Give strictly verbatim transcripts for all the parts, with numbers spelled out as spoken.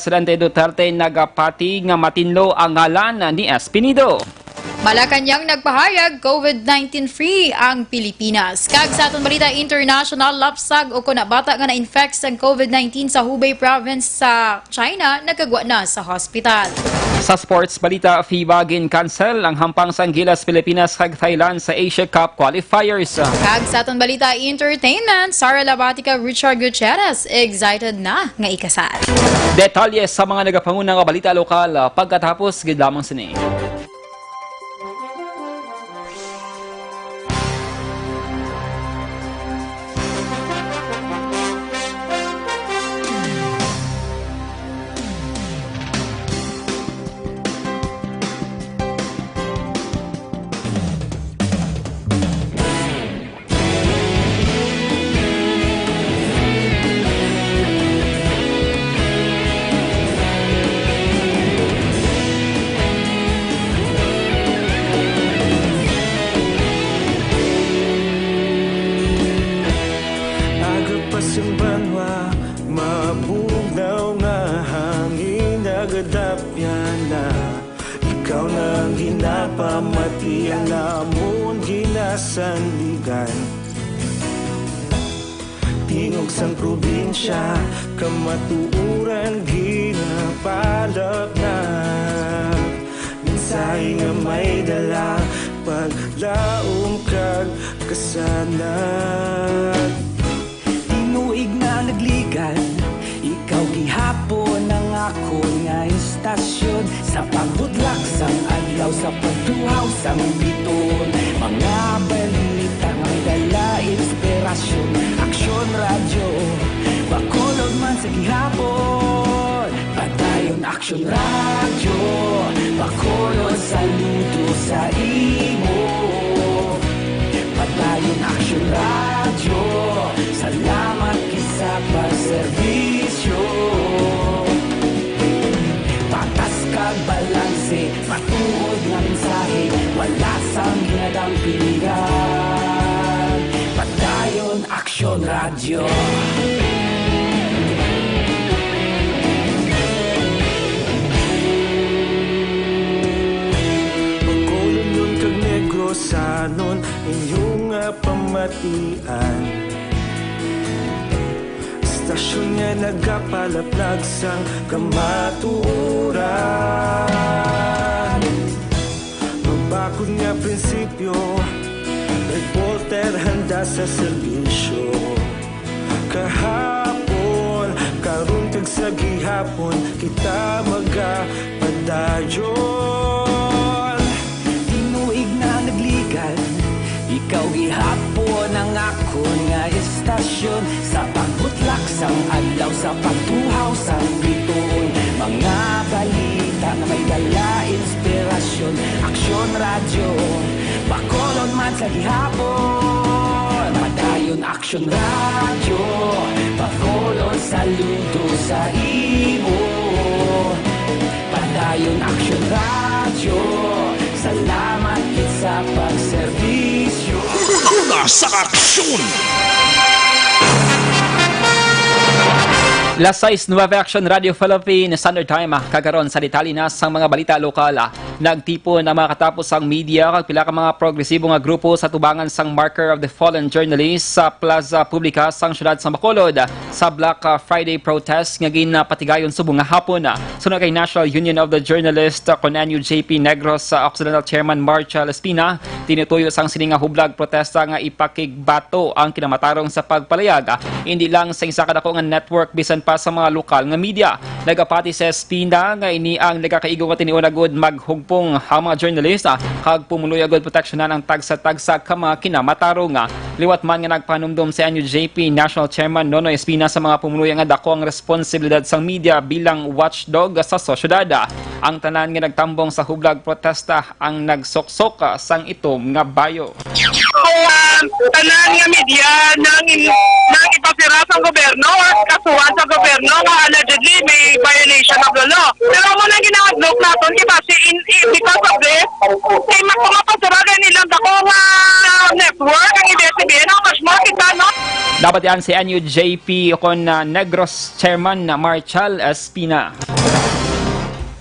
Presidente Duterte nagapati nga matinlo ang ngalan ni Espinido. Malacañang nagpahayag, COVID nineteen free ang Pilipinas. Kag sa aton balita international, lapsag o kon bata nga na-infect sang COVID nineteen sa Hubei province sa China nagkagwa na sa hospital. Sa sports balita, FIBA gin-cancel ang hampang sang Gilas Pilipinas kag Thailand sa Asia Cup qualifiers. Kag sa aton balita entertainment, Sara Labati kag Richard Gutierrez excited na nga ikasal. Detalye sa mga nagapanguna nga balita lokal, ah, pagkatapos gid lamang sini. Aga pa sing banwa, mabugnaw nga hangin, nagadapyan na. Ikaw na ang ginapamati, ang amon ginasandigan. Tingog sang probinsya, kamatuoran ginapalapnag. Mensahe nga may dala, paglaom kag kasanag. Tinuig na nagligan, ikaw gihapon ang akon nga istasyon. Sa pagbutlak sang adlaw, sa pagtuhaw sang biton, mga balita nga may dala inspirasyon. Aksyon Radyo, Bacolod man sa gihapon. Padayon Aksyon Radyo, Bacolod, saludo sa imo. Padayon Aksyon Radyo, salamat gid sa pagserbisyo. Patas kag balanse, matuod nga mensahe, wala sang ginadampingan. Padayon Aksyon Radyo. Bacolodnon kag Negrosanon, inyo nga pamatian. Istasyon nga nagapalaplag sang kamatuoran. Mabakod nga prinsipyo, reporter handa sa serbisyo. Kahapon, karon kag sa gihapon, kita magapadayon. Tinuig na nagligan, ikaw gihapon ang akon nga istasyon. Sa pagbutlak sang adlaw, sa pagtuhaw sang bituon, mga balita nga may dala inspirasyon. Aksyon Radyo, Bacolod man sa gihapon. Padayon Aksyon Radyo, Bacolod, saludo sa imo. Padayon Aksyon Radyo, salamat gid sa pagserbisyo. Una sa aksyon! Las sais nuebe, Aksyon Radyo Philippines Standard Time, ah, kag karon sa detalye na sang mga balita lokal, ah. Nagtipon ang mga katapusang media kag pila ka mga progresibo nga grupo sa tubangan sang Marker of the Fallen Journalist sa Plaza Publica sang siyudad sang Bacolod sa Black, ah, Friday protest nga ginapatigayon subong nga hapon. Suno kay National Union of the Journalists, ah, kon N U J P Negros, ah, Occidental Chairman Marchal Espina, tinutuyo sang sini nga hublag protesta nga ipakigbato ang kinamatarong sa pagpalayag, ah, hindi lang sa isa ka dako nga network, bisan pa sa mga lokal nga media. Nagapati si Espina nga ini ang nagakaigo nga tinion agud maghugpong ang mga journalist, ah, kag pumuluyo agud proteksyonan ang tagsa-tagsa ka mga kinamatarong, ah. Liwat man nga nagpahanumdom si N U J P National Chairman Nonoy Espina sa mga pumuluyo nga dako ang responsibilidad sang media bilang watchdog sa sosyedad. Ang tanan nga nagtambong sa hublag protesta ang nagsuksok, ah, sang itom nga bayo. Kung, ah, tanan nga media nang in-, nang ipasira sa gobyerno or kasuhan sa gobyerno nga allegedly may violation of the law. Pero amo nang ginahadlok naton, kay basi in, in, because of this, kay ma-, kung mapasira gani nilang dako nga network ang ABS-CBN, how much more kita, no? Nabatian si N U J P kon, ah, Negros Chairman na Marchal Espina.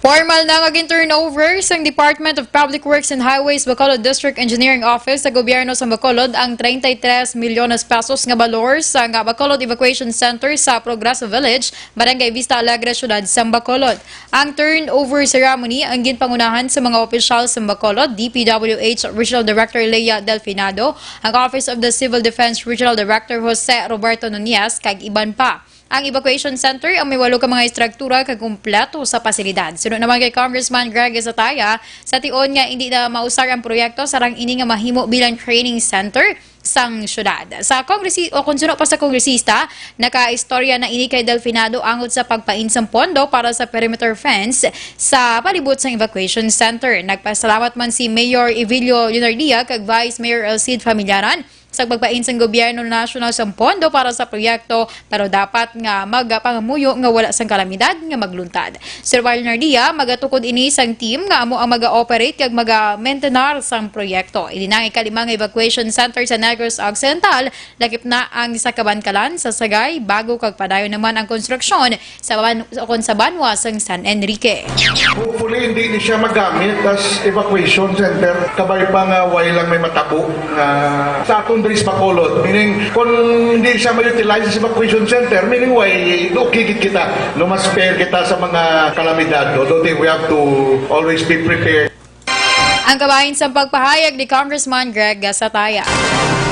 Formal na nga gin-turnover sang Department of Public Works and Highways Bacolod District Engineering Office sa gobyerno sa Bacolod ang treinta y tres milyones pesos nga balor sa nga Bacolod Evacuation Center sa Progreso Village, Barangay Vista Alegre, Siyudad sang Bacolod. Ang turnover ceremony ang ginpangunahan sa mga opisyal sa Bacolod D P W H Regional Director Lea Delfinado, ang Office of the Civil Defense Regional Director Jose Roberto Nunez, kag iban pa. Ang evacuation center ang may walo ka mga estruktura kag kumpleto sa pasilidad. Suno naman kay Congressman Greg Zataya, sa tion nga hindi na mausar ang proyekto, sarang ini nga mahimo bilang training center sang syudad. Sa Kongresi-, o kon suno pa sa kongresista, nakaistorya na ini kay Delfinado angot sa pagpain sang pondo para sa perimeter fence sa palibot sang evacuation center. Nagpasalamat man si Mayor Evilio Leonardia kag Vice Mayor Elcid Familiaran sa pagpain sang gobyerno nasyonal sang pondo para sa proyekto, pero dapat nga magapangamuyo nga wala sang kalamidad nga magluntad. Sir Wilner Dia, magatukod ini sang team nga amo ang maga-operate kag maga-maintenar sang proyekto. Ini na ang ikalima nga evacuation center sa Negros Occidental, lakip na ang sa Kabankalan, sa Sagay, Bago kag padayon naman ang konstruksyon sa ban-, o kon sa banwa sang San Enrique. Hopefully, hindi ni siya magamit as evacuation center. Kabay pa nga way lang may matabo nga sa aton diri sa Bacolod. Meaning, kung hindi siya ma-utilize as evacuation center, meaning way, okay gid kita. No, mas fair kita sa mga kalamidad. No? Don't think we have to always be prepared. Ang kabahin sang pagpahayag ni Congressman Greg Gasataya.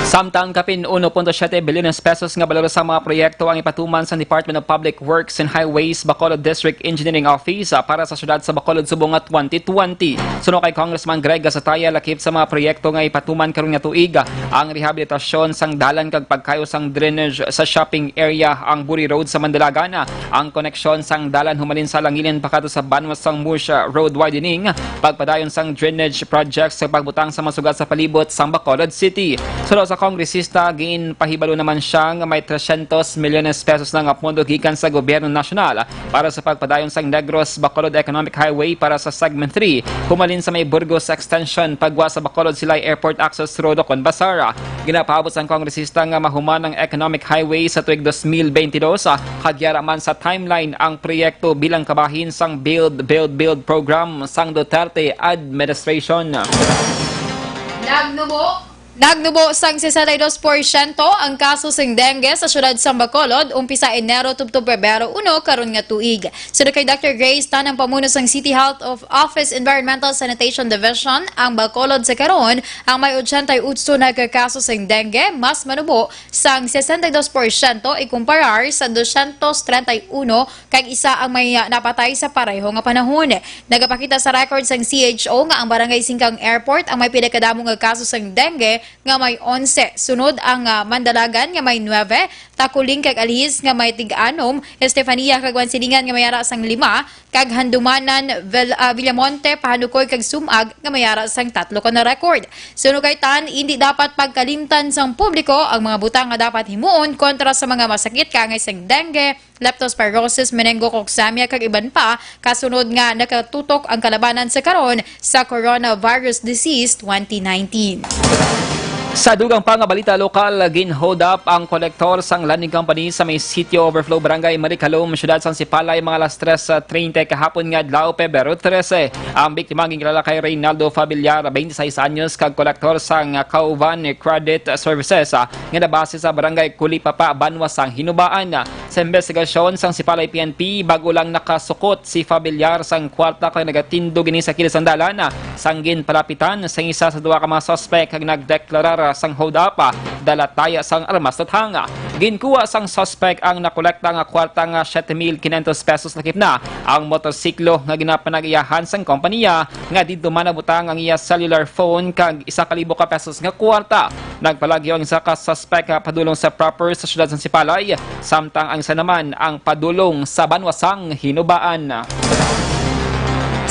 Samtang kapin uno punto siyete bilyones pesos nga balor sa mga proyekto ang ipatuman sa Department of Public Works and Highways Bacolod District Engineering Office, ah, para sa siyudad sa Bacolod subong nga twenty twenty. Suno kay Congressman Greg Gasataya, lakip sa mga proyekto nga ipatuman karon nga tuig, ah, ang rehabilitasyon sang dalan kag pagkayo sang drainage sa shopping area ang Buri Road sa Mandalagan, ah, ang koneksyon sang dalan humalin sa Langilin pakadto sa banwa sang Musha Road widening, pagpadayon sang drainage project sa pagbutang sa mga suga sa palibot sang Bacolod City. Suno sa kongresista, ginpahibalo naman siya nga may trescientos milyones pesos na nga pondo gikan sa gobyerno nasyonal para sa pagpadayon sang Negros Bacolod Economic Highway para sa Segment three, humalin sa may Burgos Extension pagwa sa Bacolod Silay Airport Access Road o kon Basara. Ginapaabot sang kongresista nga mahuman ang Economic Highway sa tuig dos mil beintidos, ah, kag yara man sa timeline ang proyekto bilang kabahin sang Build, Build, Build program sang Duterte administration. Nagnubo, nagnubo sang sesenta y dos porsyento ang kaso sing dengue sa siyudad sang Bacolod umpisa Enero tubtob Pebrero uno karon nga tuig. Suno kay Doctor Grace Tan, ang pamuno sang City Health of Office Environmental Sanitation Division, ang Bacolod sa karon ang may ochenta y ocho na ka kaso sang dengue, mas manubo sang sesenta y dos porsyento ikumparar sa dosyentos treinta y uno kag isa ang may, ah, napatay sa pareho nga panahon. Nagapakita sa record sang C H O nga ang Barangay Singkang Airport ang may pinakadamo nga kaso sang dengue nga may onse. Sunod ang, ah, Mandalagan nga may nuebe, Taculing kag Alihis nga may tig-anom, Estefania kag Wansilingan nga may ara sang lima, kag Handumanan, Vel-, ah, Villamonte, Pahanukoy kag Sumag nga may ara sang tatlo ka na record. Suno kay Tan, indi dapat pagkalimtan sang publiko ang mga butang nga dapat himuon kontra sa mga masakit kaangay sang dengue, leptospirosis, meningococcemia kag iban pa, kasunod nga nakatutok ang kalabanan sa karon sa coronavirus disease twenty nineteen. Sa dugang pa nga balita lokal, gin-hold up ang kolektor sang landing company sa may Sitio Overflow, Barangay Maricalom, Siyudad sang Sipalay, mga alas tres treinta kahapon nga adlaw, Pebrero trese. Ang biktima ang ginkilala kay Reynaldo Fabiliar, twenty-six anyos, kag kolektor sang Kauvan Credit Services, ah, nga nabase sa Barangay Kulipapa, Banwa sang Hinubaan. Sa imbestigasyon sang Sipalay P N P, bag-o lang nakasukot si Fabiliar sang kwarta kag nagatindog ini sa kilid sang dalan, sang ginpalapitan sang isa sa duha ka mga suspek kag nagdeklarar sang hold up, dalataya sang armas tathang. Ginkuha sang suspek ang nakolekta nga kwarta nga siete mil quinientos pesos, lakip na ang motorsiklo nga ginapanag-iyahan sang kompanya, nga didto man nabutang ang iya cellular phone kag isa ka libo ka pesos nga kwarta. Nagpalagyo ang isa ka suspek nga padulong sa proper sa siyudad sang Sipalay, samtang ang isa naman ang padulong sa banwa sang Hinubaan.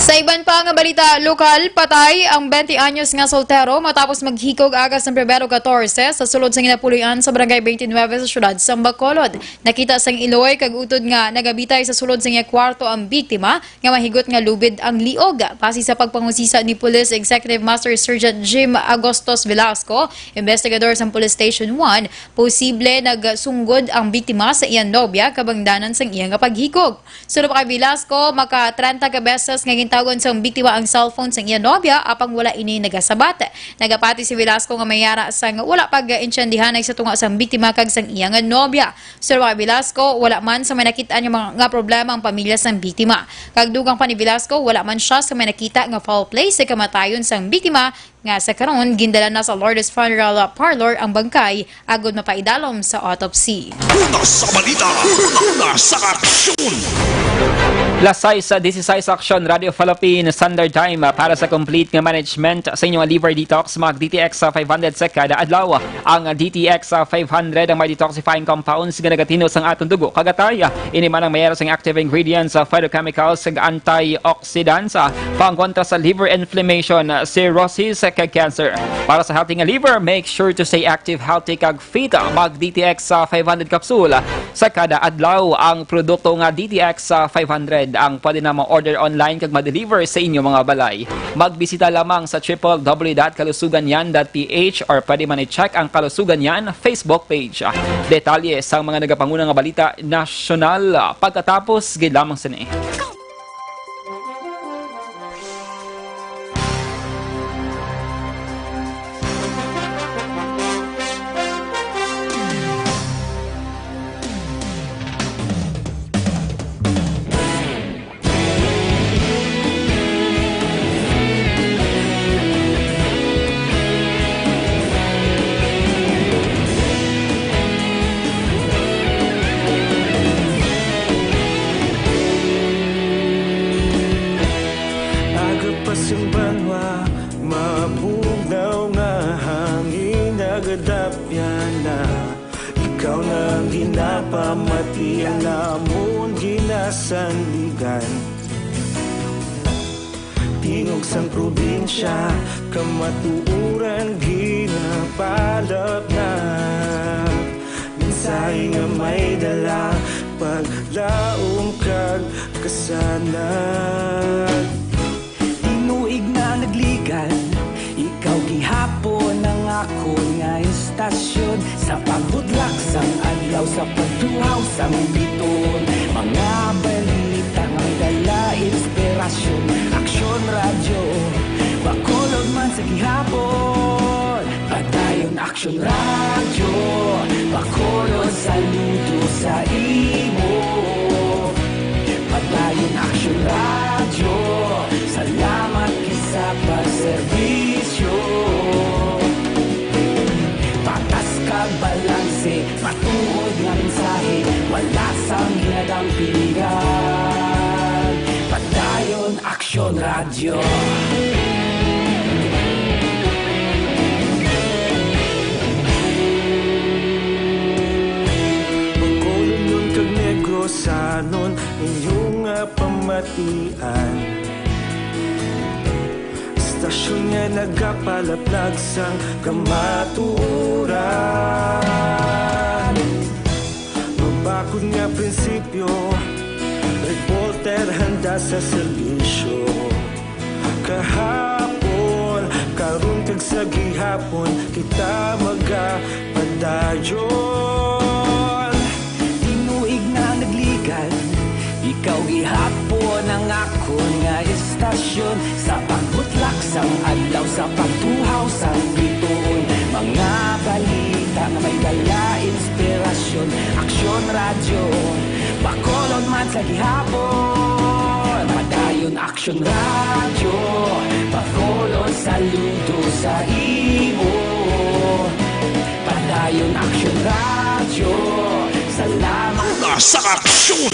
Sa iban pa nga balita lokal, patay ang twenty anyos nga soltero matapos maghikog agas ng Pebrero catorce sa sulod sa ginapuloy-an sa Barangay twenty-nine sa siyudad sa Bacolod. Nakita sang iloy kag utod nga nagabitay sa sulod sa iya kwarto ang biktima nga mahigot nga lubid ang liog. Base sa pagpangusisa ni Police Executive Master Sergeant Jim Agostos Velasco, investigador sa Police Station one, posible nagsunggod ang biktima sa iyang nobya kabangdanan sang iya nga paghikog. Suno pa kay Velasco, maka treinta ka beses nga gintawgon sang biktima ang cellphone sang iya nobya, apang wala ini nagasabat. Nagapati si Velasco nga may ara sang wala pag-intindihanay sa tunga sang biktima kag sang iya nga nobya. Suno pa kay Velasco, wala man sa may nakit-an nga mga, nga problema ang pamilya sang biktima. Kag dugang pa ni Velasco, wala man siya sa may nakita nga foul play sa kamatayon sang biktima, nga sa karon gindala na sa Lourdes Funeral Parlor ang bangkay agod mapaidalom sa autopsy. Una sa balita, una sa aksyon. Las sais dieciséis, Aksyon Radio Philippine Standard Time, ah, para sa complete nga management sa inyong liver detox, mag D T X five hundred sa kada adlaw. Ang D T X five hundred ang may detoxifying compounds nga nagatino sang aton dugo kag atay. Ini man ang mayara sang active ingredients, ah, phytochemicals, kag antioxidants, ah, pangkontra sa liver inflammation, ah, cirrhosis, ah, kag cancer. Para sa healthy nga liver, make sure to stay active, healthy, kag fit. Mag D T X five hundred capsule sa kada adlaw. Ang produkto nga D T X five hundred ang pwede na ma-order online kag ma-deliver sa inyo mga balay. Magbisita lamang sa triple W dot kalusugan yan dot P H or pwede man i-check ang Kalusugan Yan Facebook page. Detalye sa mga nagapanguna nga balita nasyonal pagkatapos gid lamang sini. Aga pa sing banwa, mabugnaw nga hangin nagadapyan na. Ikaw na ang ginapamati, ang amon ginasandigan. Tingog sang probinsya, kamatuoran ginapalapnap. Mensahe nga may dala, paglaom kag kasanag. Tinuig na nagligad, ikaw gihapon ang akon nga istasyon. Sa pagbutlak sang adlaw, sa pagtuhaw sang biton, mga balita nga may dala inspirasyon. Aksyon Radyo, Bacolod man sa gihapon. Padayon Aksyon Radyo, Bacolod, saludo sa imo. Padayon Aksyon Radyo, salamat gid sa pagserbisyo. Patas kag balanse, matuod nga mensahe, wala sang ginadampingan. Padayon Aksyon Radyo. Bacolodnon kag Negrosanon, inyo nga pamatian. Istasyon nga nagapalaplag sang kamatuoran. Mabakod nga prinsipyo, reporter handa sa serbisyo. Kahapon, karon kag sa gihapon, kita magapadayon. Tinuig na nagligad, ikaw gihapon ang akon nga istasyon. Sa pagbutlak sang adlaw, sa pagtuhaw sang bituon, mga balita nga may dala inspirasyon. Aksyon Radyo, Bacolod man sa gihapon. Padayon Aksyon Radyo, Bacolod, saludo sa imo. Padayon Aksyon Radyo, salamat. Una sa aksyon!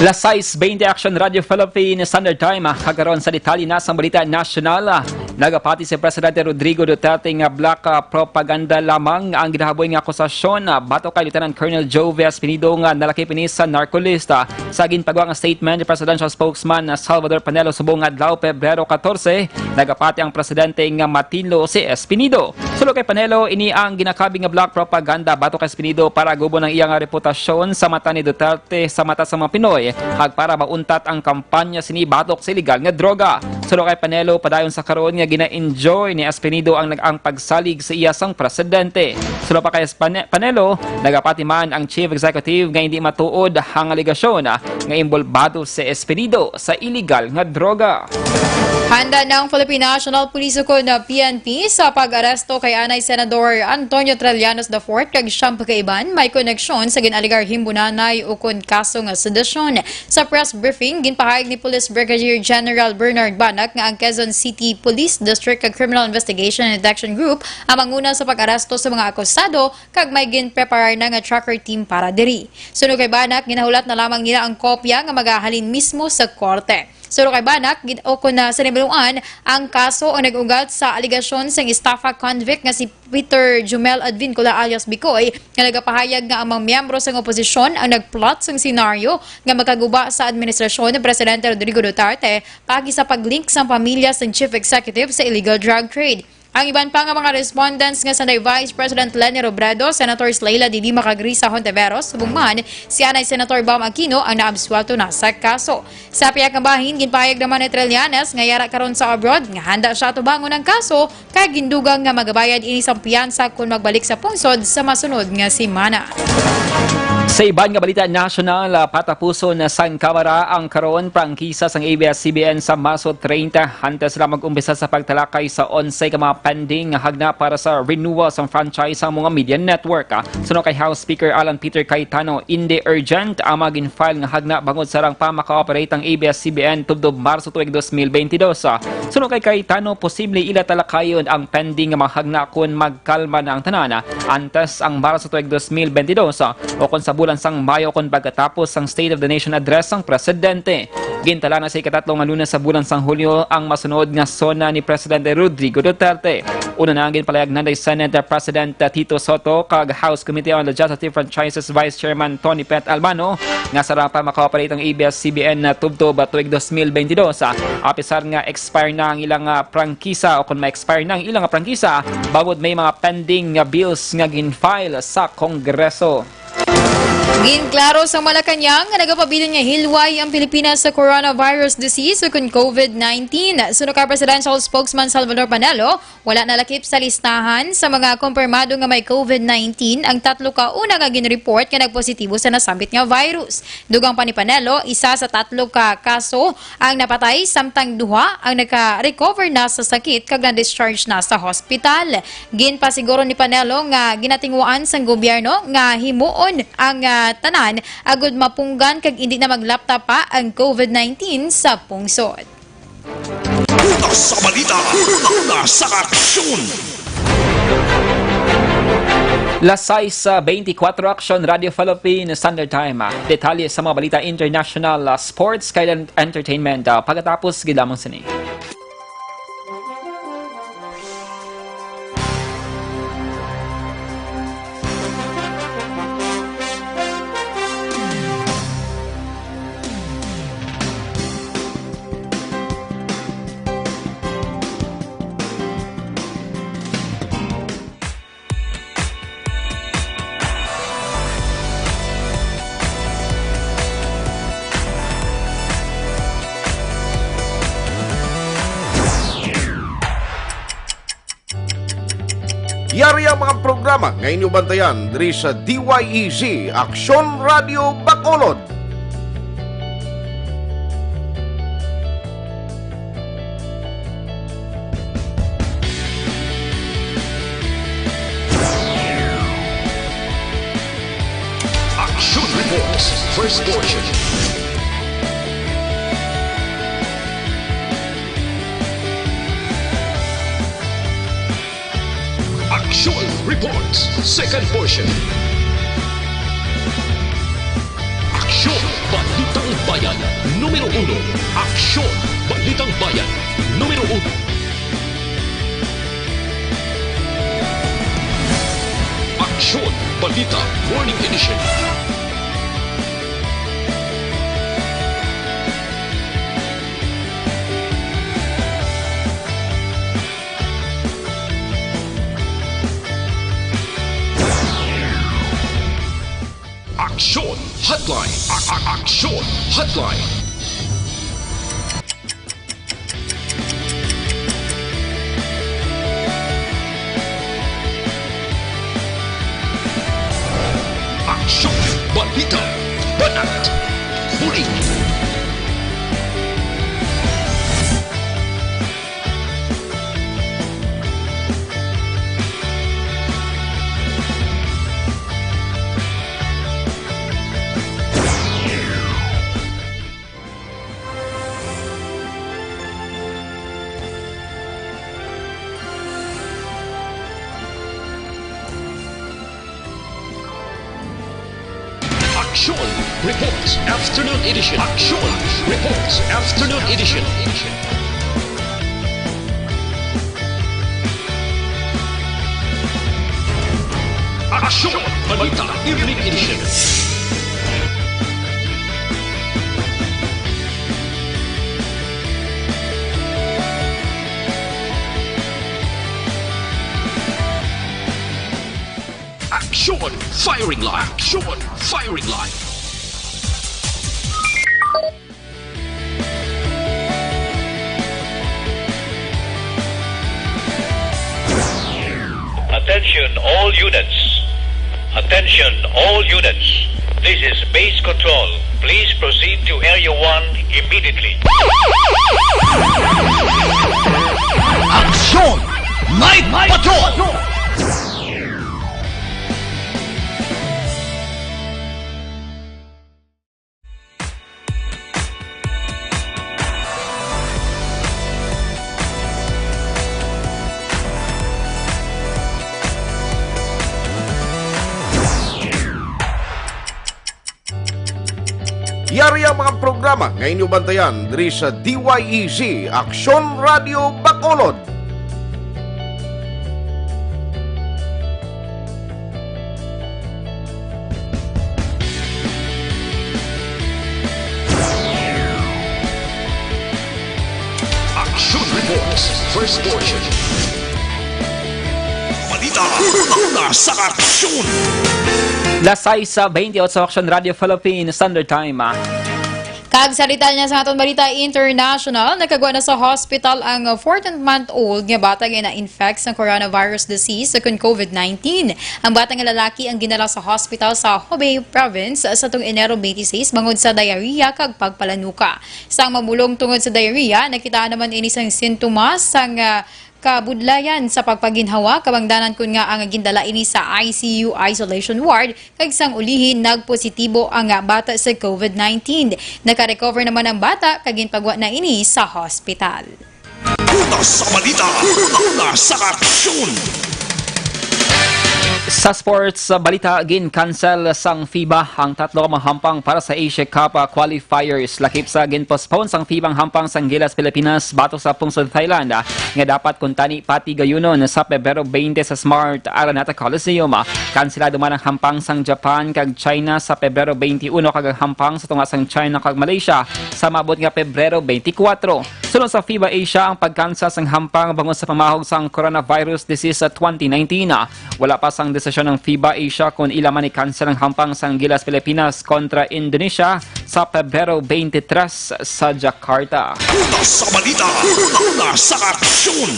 Las sais veinte, Aksyon Radyo Philippine Standard Time, ah, kag karon sa detalye na sang balita nasyonal, ah, Nagapati si Presidente Rodrigo Duterte nga black, ah, propaganda lamang ang ginahaboy nga akusasyon, ah, batok kay Lieutenant Colonel Jove Espinido nga nalakip ini sa narco list. Ah, sa ginpagawa nga statement ni Presidential Spokesman, ah, Salvador Panelo subong nga adlaw, Pebrero katorse, nagapati ang presidente nga matinlo si Espinido. Suno kay Panelo, ini ang ginakabig nga black propaganda batok kay Espinido para gubon ang iya nga reputasyon sa mata ni Duterte, sa mata sa mga Pinoy, kag para mauntat ang kampanya sini batok sa iligal nga droga. Suno kay Panelo, padayon sa karon nga gina-enjoy ni Espinido ang nag-, ang pagsalig sa iya sang presidente. Suno pa kay Espane-, Panelo, nagapati man ang chief executive nga hindi matuod ang alegasyon, ah, nga inbolbado si Espinido sa iligal nga droga. Handa na ang Philippine National Police ukon na P N P sa pag-aresto kay anay Senador Antonio Trillanes the fourth kag siyam ka iban may koneksyon sa gin-alegar himbunanay ukon kaso nga sedisyon. Sa press briefing, ginpahayag ni Police Brigadier General Bernard Banac nga ang Quezon City Police District kag Criminal Investigation and Detection Group ang manguna sa pag-aresto sa mga akusado kag may ginpreparar na nga tracker team para diri. Suno kay Banac, ginahulat na lamang nila ang kopya nga magahalin mismo sa korte. Suno kay Banac, gid-, o kon, ah, sa nibuluan, ang kaso ang nag-ugat sa alegasyon sang estafa convict nga si Peter Jumel Advincula alias Bicoy, nga nagapahayag nga ang mga miyembro sang oposisyon ang nagplot sang senaryo nga makaguba sa administrasyon ni Presidente Rodrigo Duterte paagi sa pag-link sang pamilya sang chief executive sa illegal drug trade. Ang iban pa nga mga respondents nga sanday Vice President Leni Robredo, Senators Leila de Lima kag Risa Hontiveros, subong man si anay Senator Bam Aquino ang naabsuwelto na sa kaso. Sa pihak nga bahin, ginpahayag naman ni Trillanes nga yara karon sa abroad nga handa siya atubangon ang kaso kay gindugang nga magabayad ini sang piyansa kon magbalik sa pungsod sa masunod nga semana. Sa iban nga balita nasyonal, ah, patapuson na sang Kamara ang karon prangkisa sang A B S C B N sa Marso treinta. Antes sila mag-umpisa sa pagtalakay sa onse ka mga pending nga hagna para sa renewal sang franchise sang mga media network, ah. Suno kay House Speaker Alan Peter Cayetano, indi urgent ang mga gin-file nga hagna bangod sarang pa maka-operate ang A B S C B N tubtob Marso tuig dos mil bentidós, ah. Suno kay Cayetano, posible ila talakayon ang pending nga mga hagna kon magkalma na ang tanan, ah, antes ang Marso tuig dos mil bentidós, ah, o kon sa bulan sang Mayo kon pagkatapos sang State of the Nation Address sang Presidente. Gintala na sa ikatatlo nga Lunes sa bulan sang Hulyo ang masunod nga SONA ni Presidente Rodrigo Duterte. Una na ang ginpalayag nanday Senate President Tito Sotto kag House Committee on Legislative Franchises Vice Chairman Tony Pet Albano nga sarang pa maka-operate ang A B S C B N na tubtob tuig dos mil bentidós, ah, apisar nga expire na ang ilang, ah, prangkisa o kon ma-expire na ang ilang, ah, prangkisa, bangod may mga pending nga bills nga gin-file sa Kongreso. Ginklaro sang Malacañang nga nagapabilin nga hilway ang Pilipinas sa coronavirus disease ukon COVID nineteen. Suno kay Presidential Spokesman Salvador Panelo, wala nalakip sa listahan sa mga kumpirmado nga may COVID nineteen ang tatlo ka una nga ginreport nga nagpositibo sa nasambit nga virus. Dugang pa ni Panelo, isa sa tatlo ka kaso ang napatay, samtang duha ang naka-recover na sa sakit kag na-discharge na sa hospital. Ginpasiguro ni Panelo nga ginatinguhaan sang gobyerno nga himuon ang, ah, tanan agud mapunggan kag indi na maglapta pa ang COVID nineteen sa pungsod. Una sa balita, una sa aksyon. Las sais, ah, beintikwatro, Aksyon Radio Philippines Standard Time. Ah, detalye sa mga balita international, ah, sports, kag en-, entertainment, ah, pagkatapos gid lamang sini. Yari ang mga programa nga inyo bantayan diri sa D Y E Z, Aksyon Radio Bacolod. Action Reports, first portion. Action Reports, second portion. Aksyon, Balitang Bayan, numero uno. Aksyon, Balitang Bayan, numero uno. Balita Morning Edition. Aksyon Hotline. A- a- Aksyon Hotline. Aksyon, balita, banat, huli. Aksyon Reports Afternoon Edition. Aksyon Reports Afternoon Edition. Aksyon Balita Evening Edition. Aksyon Firing Line. Aksyon Firing Line. Attention all units. Attention all units. This is base control. Please proceed to Area one immediately. Aksyon Night Patrol! Yari ang mga programa nga inyo bantayan diri sa D Y E Z, Aksyon Radio Bacolod. Action Reports, first portion. Balita, una, una sa aksyon. Las sais sa twenty-eight sa Action Radio Philippines Standard Time. Kag sa detalye sa aton balita international, nakagwa na sa hospital ang fourteen-month-old nga bata nga na-infect sa coronavirus disease o kon COVID nineteen. Ang bata nga lalaki ang ginala sa hospital sa Hubei Province sa tuong Enero twenty-six bangod sa diarrhea kag pagpalanuka. Sang mamulong tungod sa diarrhea, nakitaan naman ini sang sintomas sang, ah, kabudlayan sa pagpaginhawa, kabangdanan kon nga ang gindala ini sa I C U isolation ward, kag sang ulihi nagpositibo ang bata sa COVID nineteen. Naka-recover naman ang bata kag ginpagwa na ini sa hospital. Una sa balita, una, una sa aksyon. Sa sports balita, gin-cancel sang FIBA ang tatlo ka mga hampang para sa Asia Cup, ah, qualifiers. Lakip sa gin-postpone sang FIBA ang hampang sang Gilas Pilipinas batok sa Pungsod Thailand, ah, nga dapat kuntani patigayunon sa Pebrero twenty sa Smart Araneta Coliseum. Kanselado man ang hampang sang Japan kag China sa Pebrero twenty-uno kag ang hampang sa tunga sang China kag Malaysia sa maabot nga Pebrero twenty-four. Suno sa FIBA Asia ang pagkansel sang hampang bangod sa pamahog sang coronavirus disease sa twenty nineteen. Wala pa sang desisyon ang FIBA Asia kon ila man i-cancel ang hampang sang Gilas Pilipinas kontra Indonesia sa Pebrero twenty-three sa Jakarta. Una sa balita, una, una sa aksyon.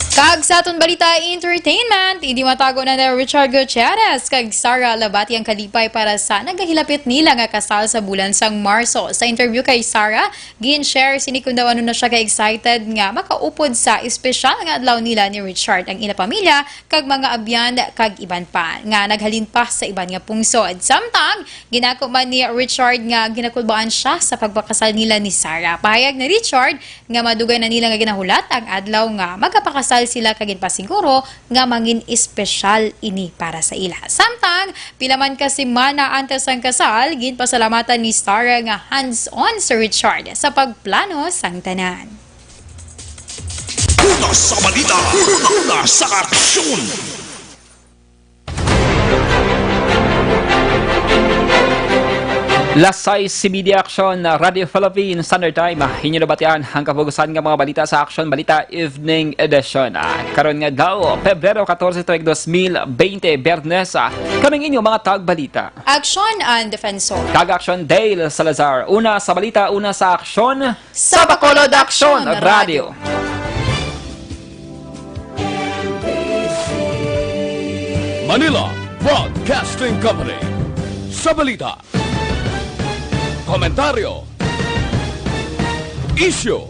Kag sa aton balita entertainment, hindi matago na ni Richard Gutierrez kag Sara Labati ang kalipay para sa nagahilapit nila nga kasal sa bulan sang Marso. Sa interview kay Sara, gin-share sini kon daw ano na siya ka-excited nga makaupod sa espesyal nga adlaw nila ni Richard, ang ila pamilya, kag mga abyan, kag iban pa, nga naghalin pa sa iban nga pungsod. Samtang, ginako man ni Richard nga ginakulbaan siya sa pagpakasal nila ni Sara. Pahayag ni Richard nga madugay na nila nga ginahulat ang adlaw nga magapakasal sila, kag ginpasiguro nga mangin espesyal ini para sa ila. Samtang, pila man ka semana antes sang kasal, ginpasalamatan ni Sara nga hands-on si Richard sa pagplano sang tanan. Una sa balita, una, una sa aksyon. Las sais y media, Aksyon, Radyo Philippine Standard Time. Ah, inyo nabatian ang kapugusan nga mga balita sa Aksyon Balita Evening Edition. Ah, karon nga adlaw, Pebrero katorse, tuig dos mil bente, Biyernes. Ah, kaming inyo mga tagbalita. Aksyon and Defensor. Kag Aksyon Dale Salazar. Una sa balita, una sa aksyon. Sa Bacolod Aksyon Radyo. Manila Broadcasting Company. Sa balita, komentaryo, isyu,